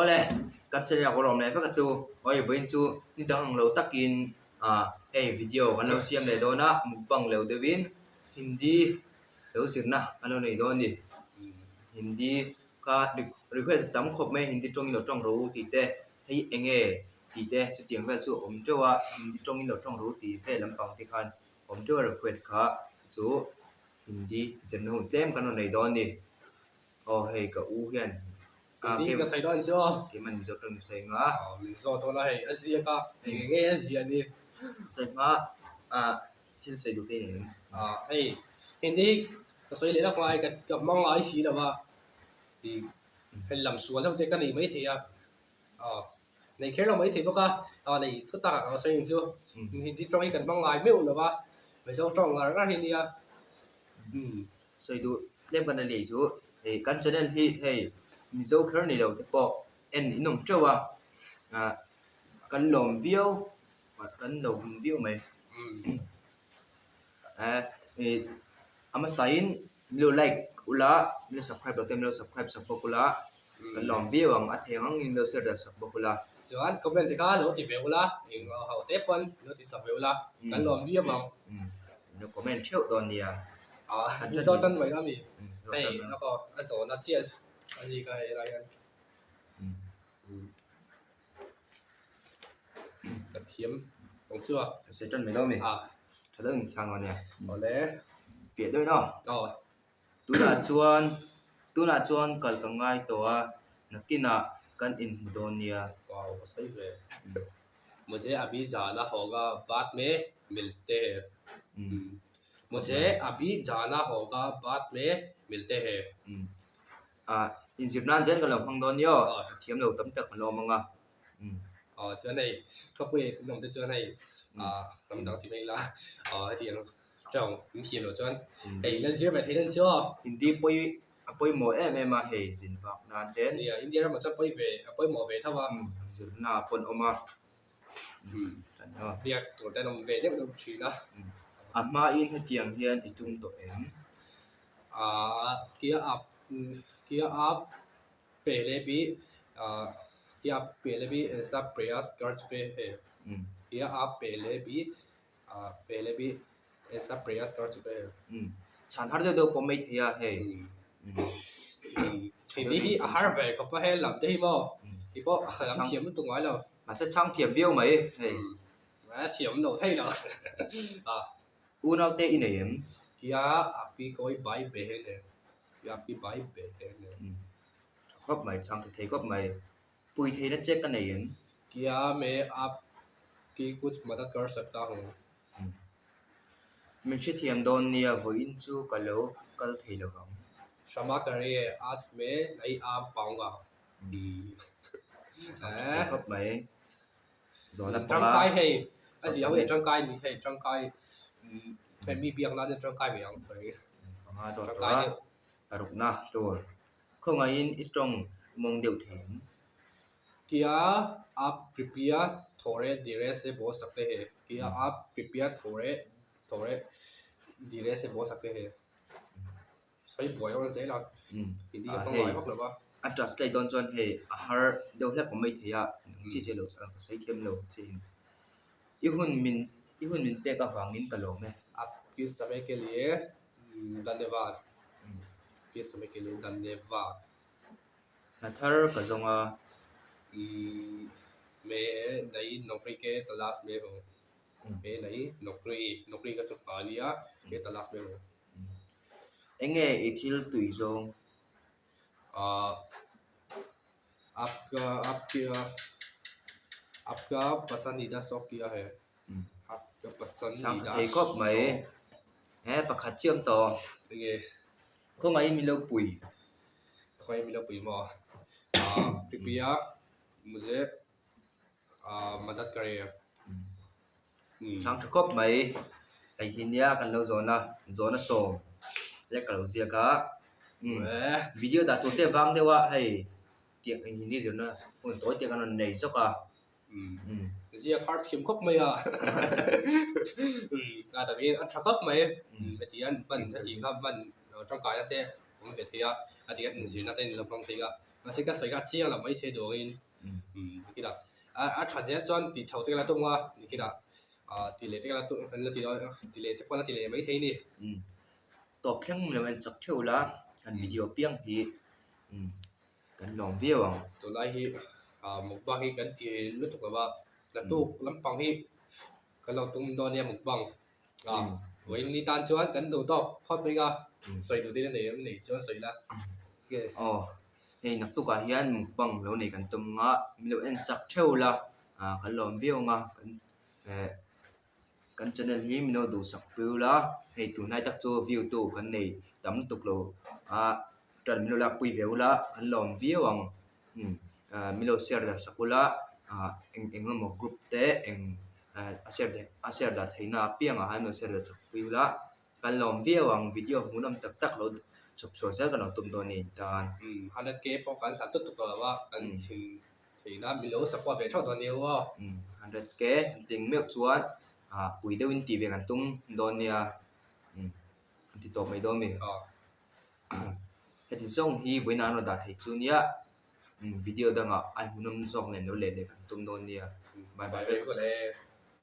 Awle, kan channel ah ka lawm leh vek a chu. Awi vawiin chu ni dang ang lo takin ah hei video kan lo siam leh dawn a, mukbang lo deuhin Hindi lo zirna kan lo nei dawn a ni. Hindi kha request a tam khawp mai a, Hindi tawngin lo tawng rawh u tih te, hei eng nge tih te chutiang vel chu a awm teuh a, Hindi tawngin lo tawng rawh u tih vel lampang te khan awm teuh a request kha chu Hindi zirna hun tlem kan rawn nei dawn a ni. Aw hei ka u hian Hindi ka sawi dawn chu aw. Keimah Mizo tawng i sawi anga. Aw min zawh dawn a hei a ziak a eng nge a ziah ni. Sawi hma ah thil sawi duh te i nei em? Ah hei Hindi hi ka sawi leh lawk ngai ka ka hmang ngai si lo a ih hei lam sual deuh te ka nei maithei a aw nei kher lo maithei bawk a aw nei thu tak ah ka sawi ang chu Hindi tawng hi kan hmang ngai meuh lo a Mizo tawng ngar ngar hi a nia umm. Sawi duh tlem kan la lei chu hei kan channel hi hei Mizo kher ni lo te pawh en in awm teuh a ah kan lawm viau kan lo hum viau mai eh ih a hmasain min lo like ula min lo subscribe lo te min lo subscribe sak bawk ula kan lawm viau ang a theng angin min lo share darh sak bawk ula. Chuan comment te kha lo ti ve ula eng ho te pawn lo ti sak ve ula kan lawm viau ang. Lo comment theuh dawn nia. Ah Mizo tan mai ami hei a aw a zawhna chiah a zik a hei lai hian ka thiam awm chu a. Ka sawi tan mai dawn mi? Tha deuhin chhang dawn nia. Awle. Fiah deuhin aw. Aw. Tunah chuan tunah chuan kal ka ngai tawh a, nakinah kan inhmu dawn nia. Wow ka sawi ve. Mujhe abhi jana hoga baad mein milte hai. Mujhe abhi jana hoga baad mein milte hai. Ah inzir nan zel kan lo hmang dawn nia aw, ka thiam lo tam tak kan lo awm ang a. Aw chuan hei khawpui kan awm te chuan hei ah hnam dang ti mai ila aw hetiang tawng min thiam loh chuan hei la zir ve thei dawn chu aw. Hindi pawi a pawimawh em em a hei zin vak nan ten. Nia India ramah chuan pawi ve a pawimawh ve tho a. Zirna pawn awm a. Biak tur te an awm ve deuh deuh thin a. A hmain hetiang hian i tum tawh em? Aaa kia ap kia ap pehle bi aaa kia ap pehle bi aisa prayas kar chuke hai kia ap pehle bi aaa pehle bi aisa prayas kar chuke hai. Chhan har deuh deuh pawh mai thei a hei. Hindi hi a har ve khawp a he lam te hi maw ti pawh a lam thiam lutuk ngai lo. Mahse chhang thiam viau mai hei. A thiam lo thei lo a. Unau te i nei em? Kia api kawi bai behen e. Kia api bai behen e. Tha khawp mai, chhang tha thei khawp mai. Pui theihna che ka nei em? Kia me ap ki kuch madad kar sakta hu. Min hrethiam dawn nia, vawiin chu ka lo kal thei lo vang. Shama kariye, aaj me nahi aa paunga. Chhang tha thei khawp mai. Zawhna panga. Tangkai hei a zia ho hi tangkai ni hei tangkai hei mi biak nan hian tangkai mai ang Panga zawh tawh a parukna tur khawngaihin i tawng mawng deuh thei em? Kia aap kripya thore dire se bol sakte hai Kia aap kripya thore thore dire se bol sakte hai. Sawi buai dawn zel a, hindi ka hmang ngai vak lo va. A translate dawn chuan hei a har deuh hlek awm mai thei a, chi che lo ka sawi thiam lo che in. I hun min i hun min pek avangin ka lawm e. Aapki samay ke liye dhanyavaad Aapki samay ke liye dhanyavaad. Hna thar ka zawng a. Main nayi nokri ke talash mein hu. Main nayi nokri nokri ka chu hna a nia ke talash mein hu. Eng nge i thil tui zawng? Ahh aapka aapkia aapka pasandida shauk kya hai? Aapka pasandida Chhang thei khawp mai. He pakhat chiam tawh. Eng nge? Khawngaihin min lo pui. Khawngaihin min lo pui maw? Ahh kripaya mujhe ahh madad kariye. Chhang tha khawp mai. Hei hi nia kan lo zawn a, zawhna sawm leh ka lo ziak a. Video dah tur te vang deuh a hei tiang eng hindi zirna hun tawi te kan rawn nei zawk a. Ziak har thiam khawp mai a. A takin a tha khawp mai. Heti hian hman heti kha hman tangkaina te awm ve thei a, a ti hian inzirna te in lo hmang thei a. Mahse ka sawi kha a chiang lo maithei duangin nikinah a tha zel chuan tih chho te ka la tum a nikinah ti leh te ka la tum an la ti dawn ti leh te pawh an la ti leh maithei a ni. Tawp thleng lo en chak theuh la kan video piang hi kan lawm viau ang. Tunlai hi mukbang hi kan ti lutuk lo va naktuk lampang hi kan lo tum dawn nia mukbang. Vawiin ni tan chuan kan duh tawk phawt mai a, sawi duh te nei em nei chuan sawi la. Aw, hei naktukah hian mukbang lo nei kan tum anga min lo en sak theuh la, kan lawm viau anga kan eh kan channel hi min lo duhsak pui ula, hei tunlai tak chu view tu kan nei tam lutuk lo a, tan min lo lakpui ve ula kan lawm viau ang. Min lo share darh sak ula eng eng emaw group te eng a share theih a share darh theihna apiangah hian min lo share darh sak pui ula kan lawm viau ang video hmuhnawm tak tak lo chhawp chhuah zel kan lo tum dawn a ni tan. Hundred K pawh kan hlat lutuk lo a kan thin theihna min lo support ve theuh dawn nia u aw. 100K tling meuh chuan pui deuhin tih ve kan tum dawn nia an ti tawp mai dawn a ni. Heti zawng hi vawiin an rawn dah thei chu nia video dangah a hmuhnawm zawk nen lo let leh kan tum dawn nia. Bye bye.